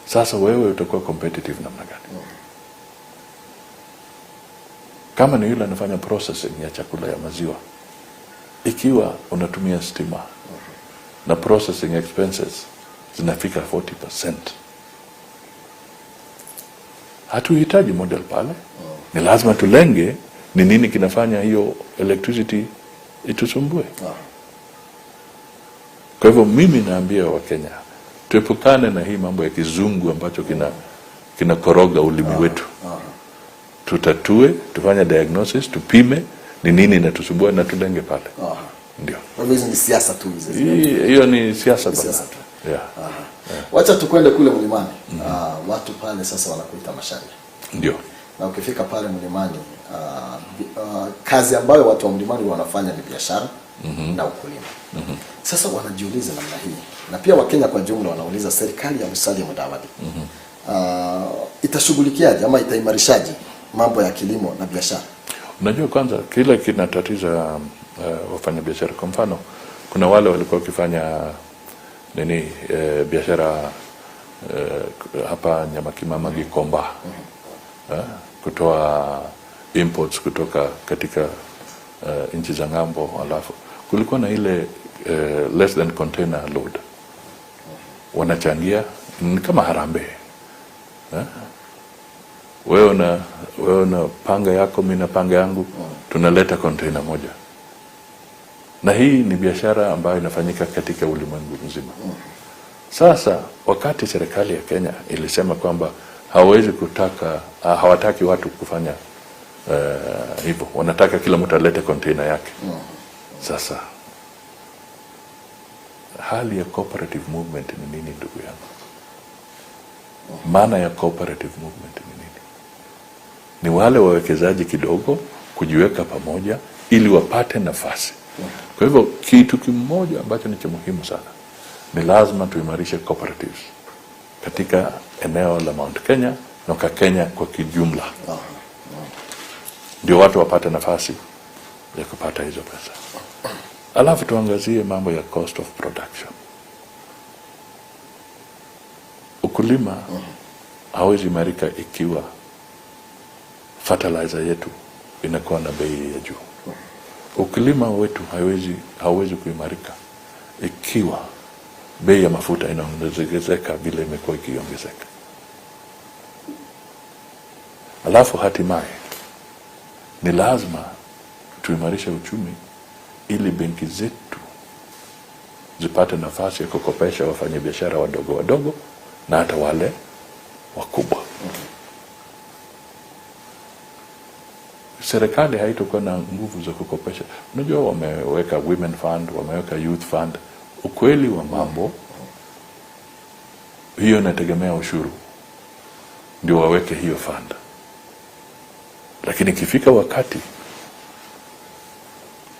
Sasa wewe utakuwa competitive namna gani? Kama ni yule anafanya processing ya chakula ya maziwa, ikiwa unatumia stima na processing expenses zinafika 40%, hatuhitaji model pale. Ni lazima tulenge ni nini kinafanya hiyo electricity itusumbue. Kwa hivyo mimi naambia Wakenya tuepukane na hii mambo ya kizungu ambacho kinakoroga ulimi wetu. Tutatue, tufanye diagnosis, tupime ni nini inatusumbua na tulenge pale. Ndio. Kwa hivyo hizi ni siasa tu hizi. Hiyo ni siasa bana. Siasa tu. Yeah. Wacha tukwende kule mlimani. Watu pale sasa wanakuita Macharia. Ndio. Na ukifika pale mlimani, kazi ambayo watu wa mlimani wanafanya ni biashara na ukulima. Sasa wanajiuliza namna hii, na pia Wakenya kwa jumla wanauliza serikali ya Musalia Mudavadi itashughulikiaje ama itaimarishaje mambo ya kilimo na biashara? Unajua, kwanza kile kinatatiza wafanyabiashara, kwa mfano kuna wale walikuwa wakifanya nini, biashara hapa Nyamakima Gikomba, kutoa imports kutoka katika nchi za ng'ambo, alafu kulikuwa na ile less than container load wanachangia, ni kama harambee. Wewe una panga yako, mimi na panga yangu, tunaleta container moja, na hii ni biashara ambayo inafanyika katika ulimwengu mzima. Sasa wakati serikali ya Kenya ilisema kwamba hawawezi kutaka, hawataki watu kufanya hivyo, wanataka kila mtu alete container yake. Sasa hali ya cooperative movement ni nini, ndugu yangu? Maana ya cooperative movement ni nini? Ni wale wawekezaji kidogo kujiweka pamoja ili wapate nafasi. Kwa hivyo kitu kimoja ambacho ni cha muhimu sana ni lazima tuimarishe cooperatives katika eneo la Mount Kenya na kwa Kenya kwa kijumla, ndio watu wapate nafasi ya kupata hizo pesa. Alafu tuangazie mambo ya cost of production. Ukulima hawezi imarika ikiwa fertilizer yetu inakuwa na bei ya juu. Ukulima wetu hawezi kuimarika ikiwa bei ya mafuta inaongezeka vile imekuwa ikiongezeka. Alafu hatimaye ni lazima tuimarishe uchumi ili benki zetu zipate nafasi ya kukopesha wafanyabiashara wadogo wadogo na hata wale wakubwa. Serikali haitakuwa na nguvu za kukopesha. Unajua wameweka women fund, wameweka youth fund. Ukweli wa mambo, hiyo inategemea ushuru ndio waweke hiyo fund, lakini ikifika wakati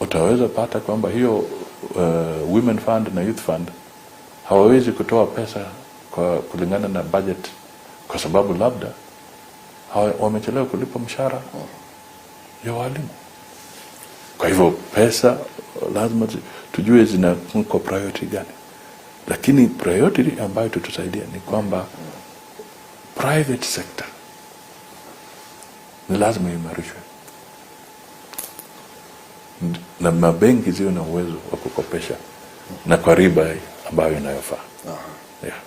utaweza pata kwamba hiyo women fund na youth fund hawawezi kutoa pesa kwa kulingana na budget, kwa sababu labda wamechelewa kulipa mshahara ya walimu. Kwa hivyo pesa lazima tujue zina kwa priority gani, lakini priority ambayo tutusaidia ni kwamba private sector ni lazima imarishwe na mabenki ziwe na uwezo wa kukopesha na kwa riba ambayo inayofaa. Yeah.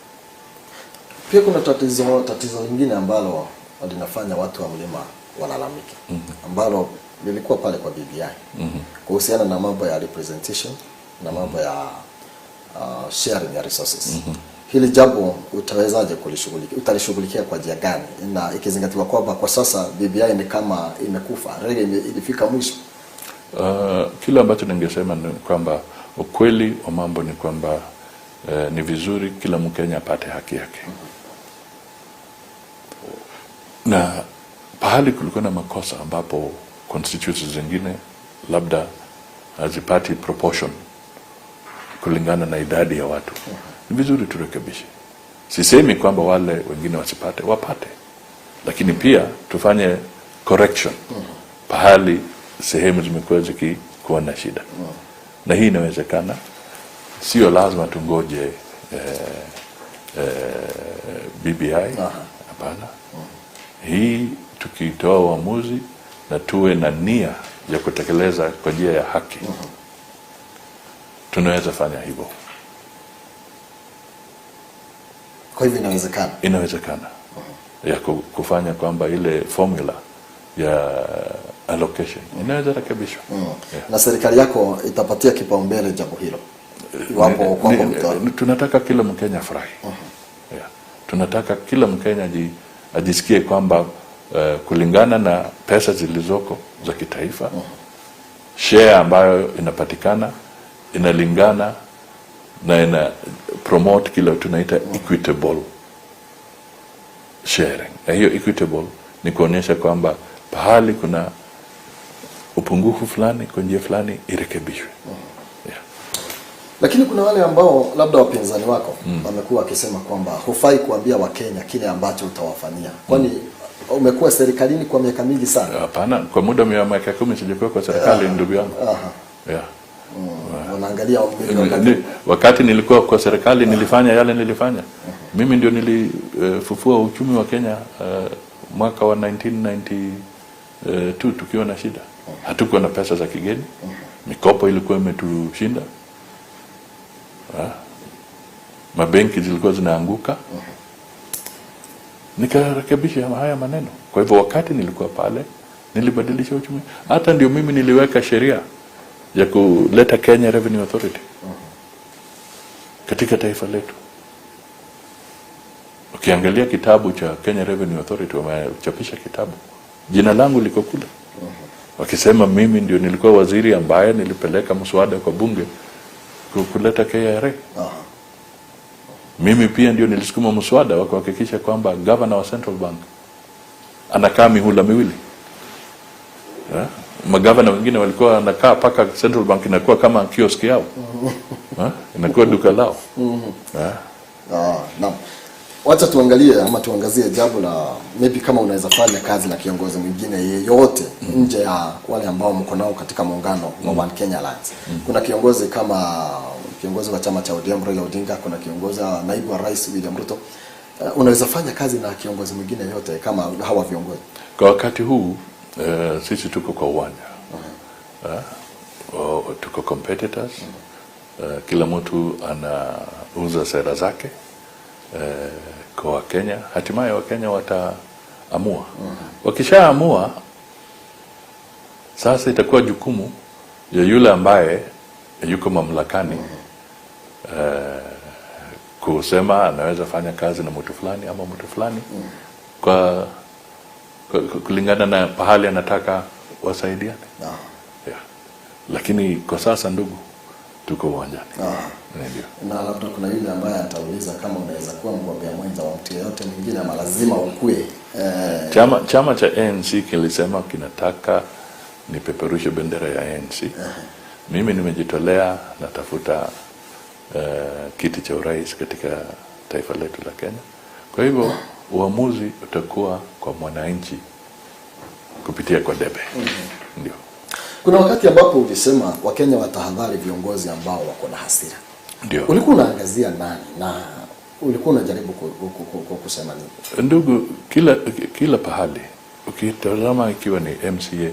Pia kuna tatizo lingine ambalo linafanya watu wa mlima walalamike, ambalo lilikuwa pale kwa BBI, kuhusiana na mambo ya representation na mambo ya sharing ya resources. Hili jambo utawezaje kulishughulikia? Utalishughulikia kwa njia gani, na ikizingatiwa kwamba kwa sasa BBI ni kama imekufa, rege ilifika mwisho? Kile ambacho ningesema ni kwamba ukweli wa mambo ni kwamba ni vizuri kila Mkenya apate haki yake, na pahali kulikuwa na makosa ambapo constituencies zingine labda hazipati proportion kulingana na idadi ya watu, ni vizuri turekebishe. Sisemi kwamba wale wengine wasipate, wapate, lakini pia tufanye correction pahali sehemu zimekuwa zikikuwa na shida, na hii inawezekana. Sio lazima tungoje BBI, hapana. Hii tukitoa uamuzi na tuwe na nia ya kutekeleza kwa njia ya haki, tunaweza fanya hivyo. Kwa hivyo inawezekana. Inawezekana ya kufanya kwamba ile formula ya allocation inaweza rekebishwa. Yeah. Na serikali yako itapatia kipaumbele jambo hilo iwapo kwamba Tunataka kila Mkenya afurahi. Yeah. Tunataka kila Mkenya ajisikie kwamba kulingana na pesa zilizoko za kitaifa, share ambayo inapatikana inalingana na ina promote kile tunaita equitable sharing. Na hiyo equitable ni kuonyesha kwamba pahali kuna upungufu fulani kwa njia fulani irekebishwe. Yeah. Lakini kuna wale ambao labda wapinzani wako wamekuwa wakisema kwamba hufai kuambia Wakenya kile ambacho utawafanyia, kwani umekuwa serikalini kwa miaka mingi sana. Hapana, kwa muda wa miaka 10 sijakuwa kwa serikali, ndugu yangu. Yeah. Wanaangalia maybe wakati Wakati nilikuwa kwa serikali nilifanya yale nilifanya. Mimi ndio nilifufua uchumi wa Kenya mwaka wa 1992 tukiwa na shida. Hatukuwa na pesa za kigeni, mikopo ilikuwa imetushinda, mabenki zilikuwa zinaanguka. Nikarekebisha haya maneno. Kwa hivyo wakati nilikuwa pale nilibadilisha uchumi. Hata ndio mimi niliweka sheria ya kuleta Kenya Revenue Authority katika taifa letu. Ukiangalia kitabu cha Kenya Revenue Authority, wamechapisha kitabu, jina langu liko kule, wakisema mimi ndio nilikuwa waziri ambaye nilipeleka mswada kwa bunge kuleta KRA. Mimi pia ndio nilisukuma mswada wa kuhakikisha kwamba governor wa Central Bank anakaa mihula miwili. Yeah? Magavana wengine walikuwa wanakaa mpaka Central Bank inakuwa kama kiosk yao. Inakuwa duka lao. Yeah. Naam. Wacha tuangalie ama tuangazie jambo la maybe kama unaweza fanya kazi na kiongozi mwingine yeyote nje ya wale ambao mko nao katika muungano wa One Kenya Alliance. Kuna kiongozi kama kiongozi wa chama cha ODM Raila Odinga, kuna kiongozi wa naibu wa rais William Ruto. Unaweza fanya kazi na kiongozi mwingine yeyote kama hawa viongozi? Kwa wakati huu sisi tuko kwa uwanja. Tuko competitors. Kila mtu anauza sera zake kwa Wakenya. Hatimaye Wakenya wataamua. Wakishaamua sasa itakuwa jukumu ya yule ambaye yuko mamlakani kusema anaweza fanya kazi na mtu fulani ama mtu fulani kwa kulingana na pahali anataka Wasaidiane. Yeah. Lakini kwa sasa ndugu, tuko uwanjani. Ndio. Na labda kuna yule ambaye atauliza kama unaweza kuwa mgombea mwenza wa mtu yeyote mwingine ama lazima ukue Chama cha ANC kilisema kinataka nipeperushe bendera ya ANC. Mimi nimejitolea, natafuta kiti cha urais katika taifa letu la Kenya. Kwa hivyo uamuzi utakuwa kwa mwananchi kupitia kwa debe. Ndio. Kuna wakati ambapo ulisema Wakenya watahadhari viongozi ambao wako na hasira. Ndio. Ulikuwa unaangazia nani na ulikuwa unajaribu kusema nini? Ndugu, kila pahali ukitazama, ikiwa ni MCA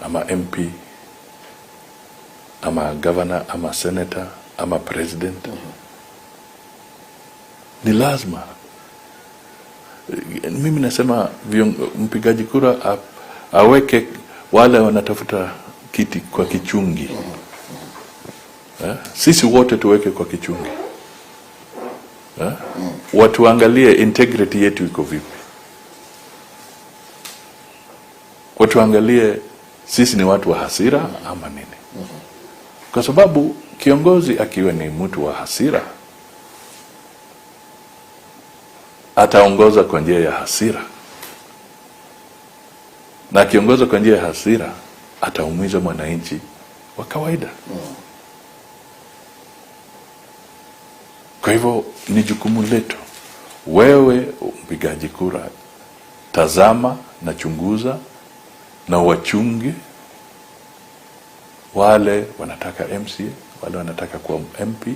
ama MP ama governor ama senator ama president, ni lazima, mimi nasema mpigaji kura aweke wale wanatafuta kiti kwa kichungi. Sisi wote tuweke kwa kichungi. Watuangalie integrity yetu iko vipi, watuangalie sisi ni watu wa hasira ama nini, kwa sababu kiongozi akiwa ni mtu wa hasira ataongoza kwa njia ya hasira, na akiongoza kwa njia ya hasira ataumiza mwananchi wa kawaida. Kwa hivyo ni jukumu letu, wewe mpigaji kura, tazama na chunguza na wachunge wale wanataka MCA, wale wanataka kuwa MP,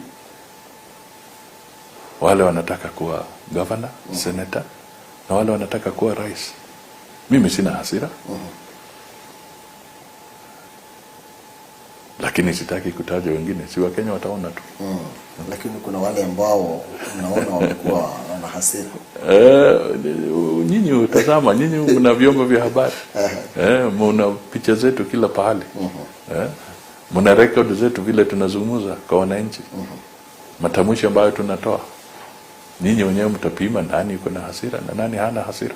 wale wanataka kuwa governor, senator na wale wanataka kuwa rais. Mimi sina hasira, lakini sitaki kutaja wengine, si Wakenya wataona tu. Lakini kuna wale ambao unaona wamekuwa wana hasira. Nyinyi utazama, nyinyi mna vyombo vya habari, mna picha zetu kila pahali, mna record zetu vile tunazungumza kwa wananchi, matamshi ambayo tunatoa. Nyinyi wenyewe mtapima nani yuko na hasira na nani hana hasira.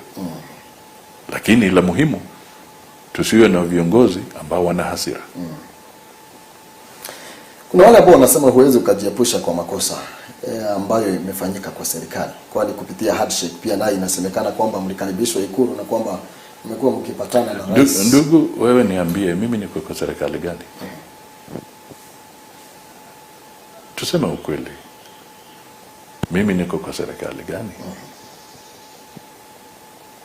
Lakini la muhimu, tusiwe na viongozi ambao wana hasira. Kuna wale ambao wanasema huwezi ukajiepusha kwa makosa ambayo imefanyika kwa serikali, kwani kupitia handshake pia nayo inasemekana kwamba mlikaribishwa Ikulu na kwamba mmekuwa mkipatana na rais. Ndugu, wewe niambie, mimi niko kwa serikali gani? Tuseme ukweli, mimi niko kwa serikali gani?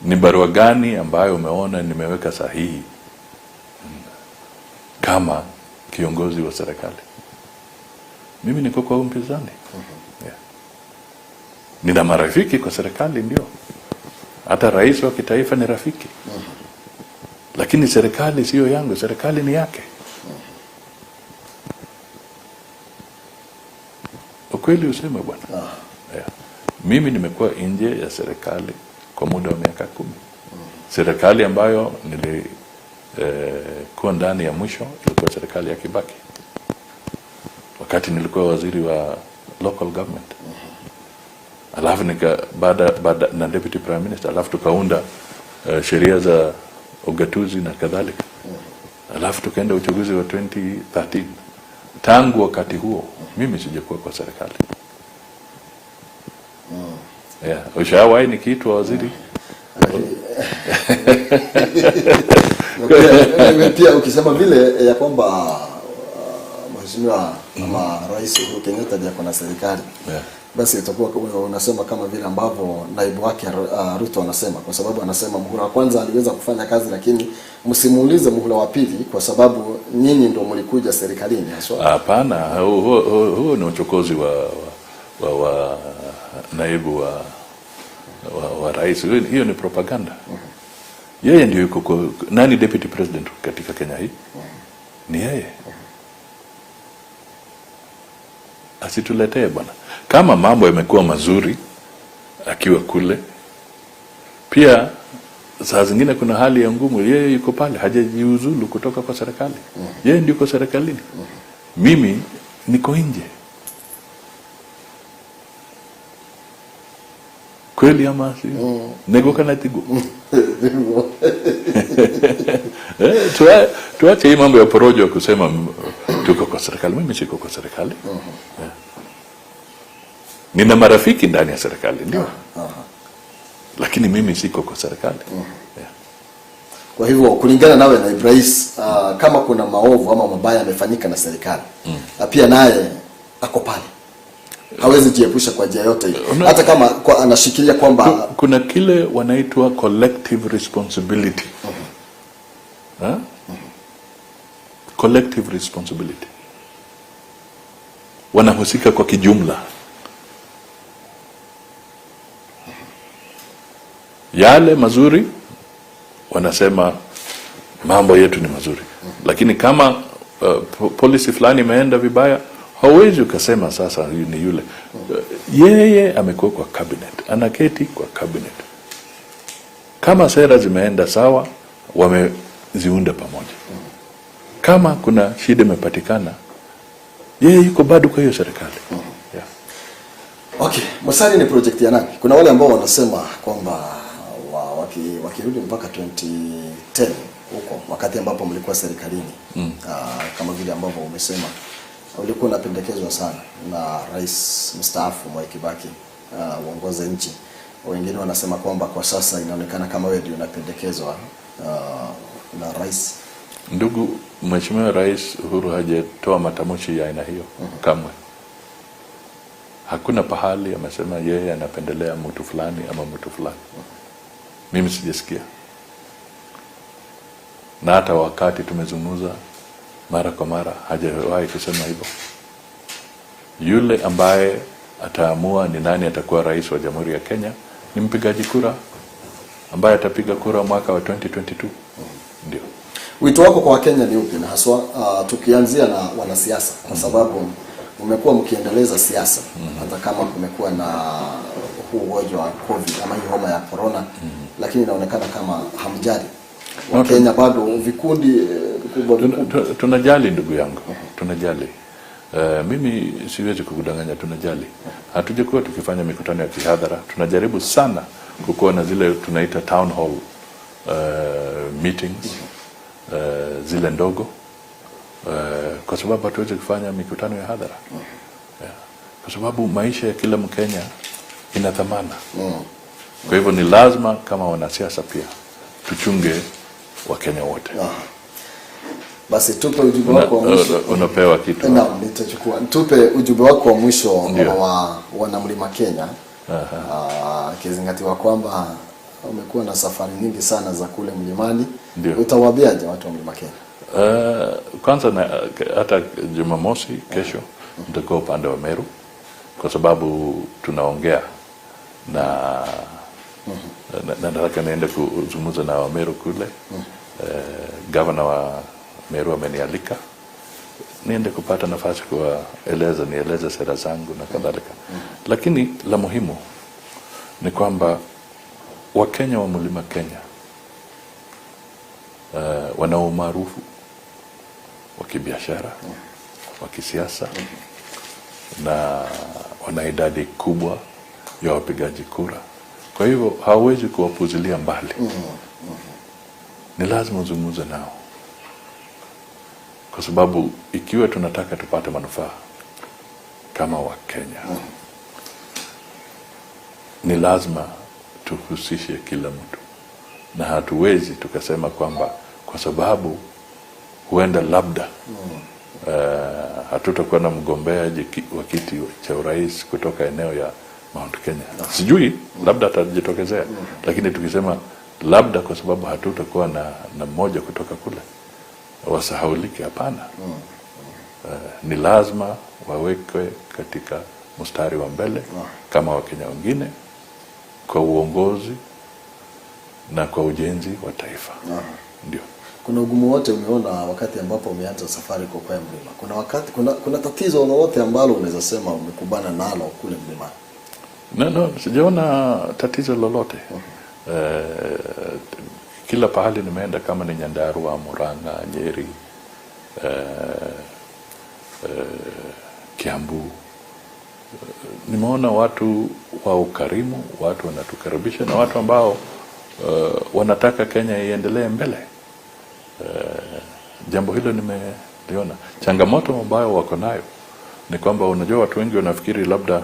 Ni barua gani ambayo umeona nimeweka sahihi kama kiongozi wa serikali? Mimi niko kwa upinzani. Yeah. Nina marafiki kwa serikali, ndio. Hata rais wa kitaifa ni rafiki. Lakini serikali sio yangu, serikali ni yake. Ukweli useme bwana. Yeah. Mimi nimekuwa nje ya serikali kwa muda wa miaka 10. Serikali ambayo nilikuwa ndani ya mwisho ilikuwa serikali ya Kibaki, wakati nilikuwa waziri wa local government. Alafu nika baada na deputy prime minister, alafu tukaunda sheria za ugatuzi na kadhalika. Alafu tukaenda uchaguzi wa 2013. Tangu wakati huo mimi sijakuwa kwa serikali. Yeah, ushawahi nikiitwa waziri? Pia ukisema vile ya kwamba mheshimiwa ama Rais Uhuru Kenyatta ndiye ako na serikali, basi itakuwa unasema kama vile ambavyo naibu wake Ruto anasema, kwa sababu anasema muhula wa kwanza aliweza kufanya kazi, lakini msimuulize muhula wa pili kwa sababu nyinyi ndio mlikuja serikalini haswa. Hapana, huo ni uchokozi wa naibu wa rais. Hiyo ni propaganda. Yeye ndio yuko kwa, nani deputy president katika Kenya hii? Ni yeye. Asituletee bwana. Kama mambo yamekuwa mazuri akiwa kule, pia saa zingine kuna hali ya ngumu, yeye yuko pale, hajajiuzulu kutoka kwa serikali. Yeye ndio yuko serikalini. Mimi niko nje. Kweli ama si? Nego kana tigo. Tuache hii mambo ya porojo ya kusema tuko kwa serikali. Mimi siko kwa serikali. Yeah. Nina marafiki ndani ya serikali ndio, lakini mimi siko kwa serikali. Yeah. Kwa hivyo kulingana nawe naibu rais, kama kuna maovu ama mabaya yamefanyika na serikali, na pia naye ako pale, hawezi jiepusha kwa njia yote ile, hata kama anashikilia kwamba Kuna kile wanaitwa collective responsibility. Ha? Collective responsibility, wanahusika kwa kijumla. Yale mazuri wanasema mambo yetu ni mazuri, lakini kama policy fulani imeenda vibaya, hauwezi ukasema sasa huyu ni yule. Yeye amekuwa kwa cabinet, anaketi kwa cabinet. Kama sera zimeenda sawa, wameziunda pamoja. Kama kuna shida imepatikana, yeye yuko bado kwa hiyo serikali. Yeah. Okay, Musalia ni project ya nani? Kuna wale ambao wanasema kwamba wakirudi mpaka 2010 huko wakati ambapo mlikuwa serikalini, kama vile ambavyo umesema ulikuwa unapendekezwa sana na rais mstaafu Mwai Kibaki uongoze nchi. Wengine wanasema kwamba kwa sasa inaonekana kama wewe ndio unapendekezwa na rais. Ndugu Mheshimiwa Rais Uhuru hajatoa matamshi ya aina hiyo kamwe. Hakuna pahali amesema yeye anapendelea mtu fulani ama mtu fulani. Mimi sijasikia, na hata wakati tumezungumza mara kwa mara hajawahi kusema hivyo. Yule ambaye ataamua ni nani atakuwa rais wa Jamhuri ya Kenya ni mpigaji kura ambaye atapiga kura mwaka wa 2022. Ndio. Wito wako kwa Wakenya ni upi, na haswa tukianzia na wanasiasa, kwa sababu mmekuwa mkiendeleza siasa hata kama kumekuwa na huu ugonjwa wa COVID ama hii homa ya corona, lakini inaonekana kama hamjali Wakenya, bado vikundi vikubwa vikubwa. Tunajali ndugu yangu, tunajali. Mimi siwezi kukudanganya, tunajali. Hatujakuwa tukifanya mikutano ya kihadhara, tunajaribu sana kukuwa na zile tunaita town hall meetings, zile ndogo, kwa sababu hatuwezi kufanya mikutano ya hadhara, yeah. Kwa sababu maisha ya kila Mkenya ina thamana. Kwa hivyo ni lazima kama wanasiasa pia tuchunge Wakenya wote. Basi tupe ujumbe wako wa mwisho. Unapewa kitu. Naam, nitachukua. Tupe ujumbe wako wa mwisho Ndio. wa wana Mlima Kenya, ikizingatiwa kwamba umekuwa na safari nyingi sana za kule mlimani. Ndio. Utawaambiaje watu wa Mlima Kenya? Kwanza hata Jumamosi kesho nitakuwa upande wa Meru kwa sababu tunaongea na nataka niende kuzungumza na Wameru kule. Gavana wa Meru amenialika niende kupata nafasi kuwaeleza, nieleze sera zangu na kadhalika. Lakini la muhimu ni kwamba Wakenya wa Mlima Kenya wana umaarufu wa kibiashara, wa kisiasa na wana idadi kubwa ya wapigaji kura. Kwa hivyo hauwezi kuwapuzilia mbali, ni lazima uzungumze nao, kwa sababu ikiwa tunataka tupate manufaa kama Wakenya, ni lazima tuhusishe kila mtu, na hatuwezi tukasema kwamba kwa sababu huenda labda hatutakuwa na mgombeaji wa kiti cha urais kutoka eneo ya Mount Kenya, sijui, labda atajitokezea, lakini tukisema labda kwa sababu hatutakuwa na mmoja kutoka kule wasahaulike, hapana. Ni lazima wawekwe katika mstari wa mbele kama Wakenya wengine kwa uongozi na kwa ujenzi wa taifa. Ndio. Kuna ugumu wote umeona wakati ambapo umeanza safari kukwea mlima? Kuna wakati kuna tatizo lolote ambalo unaweza sema umekumbana nalo kule mlimani? No, sijaona tatizo lolote. Kila pahali nimeenda, kama ni Nyandarua, Murang'a, Nyeri, Kiambu, Nimeona watu wa ukarimu, watu wanatukaribisha na watu ambao wanataka Kenya iendelee mbele. Jambo hilo nimeliona. Changamoto ambayo wako nayo ni kwamba unajua, watu wengi wanafikiri labda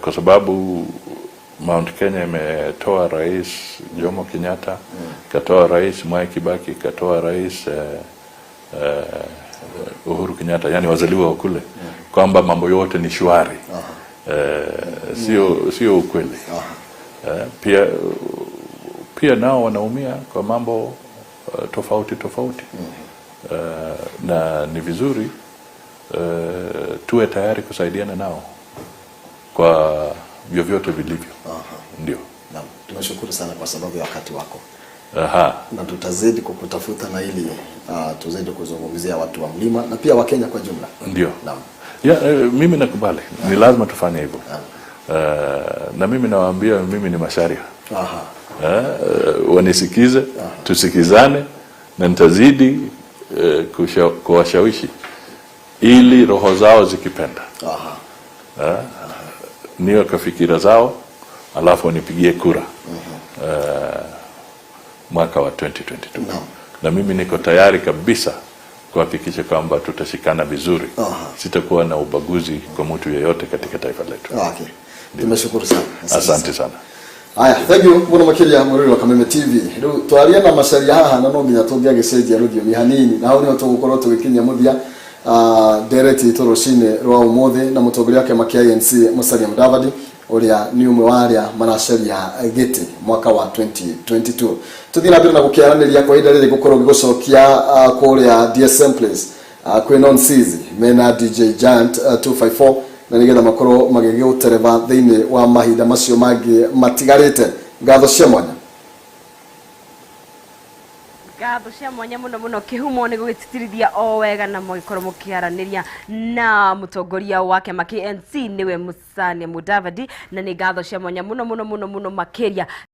kwa sababu Mount Kenya imetoa Rais Jomo Kenyatta, ikatoa Rais Mwai Kibaki, ikatoa Rais Uhuru Kenyatta, yani wazaliwa wa kule, kwamba mambo yote ni shwari. Sio ukweli. Pia nao wanaumia kwa mambo tofauti tofauti. Na ni vizuri tuwe tayari kusaidiana nao kwa vyovyote vilivyo. Ndio. Naam, tunashukuru sana kwa sababu ya wakati wako. Na tutazidi kukutafuta na ili tuzidi kuzungumzia watu wa mlima na pia Wakenya kwa jumla. Ndio. Naam. Ya, mimi nakubali, ni lazima tufanye hivyo. Na mimi nawaambia mimi ni Macharia. Wanisikize, tusikizane na nitazidi kuwashawishi ili roho zao zikipenda niwe kwa fikira zao, alafu wanipigie kura mwaka wa 2022. Na mimi niko tayari kabisa kuhakikisha kwamba tutashikana vizuri. Sitakuwa na ubaguzi kwa mtu yeyote katika taifa letu. Okay. Tumeshukuru sana. Asante sana. Aya, thank you muno makiria muriri wa Kameme TV. Riu twaria na Macharia haha na no nginya tũngĩagĩcenjia rũthiomi hanini, na hau nĩho tũgũkorwo tũgĩkinyia mũthia ndereti itũ rũcinĩ rwa ũmũthĩ na mũtongoria wa kĩama kĩa ANC Musalia Mudavadi, ũrĩa nĩ ũmwe wa arĩa maracaria gĩtĩ mwaka wa 2022. Tũthiĩ na mbere na gũkĩaranĩria kwa ihinda rĩrĩ ngũkorwo ngĩgũcokia kũrĩa DSM Place, kwĩ Non Seas mena DJ Giant 254, na nigetha makorwo magĩgĩũtereba thĩinĩ wa mahinda macio mangĩ matigarĩte. Ngatho cia mwanya. Ngatho cia mwanya muno muno kihumo nĩ gũgĩtitirithia o wega na mũgĩkorwo mũkĩaranĩria na mũtongoria wa kĩama KNC, nĩwe Musalia Mudavadi, na nĩ ngatho cia mwanya muno muno muno muno makĩria.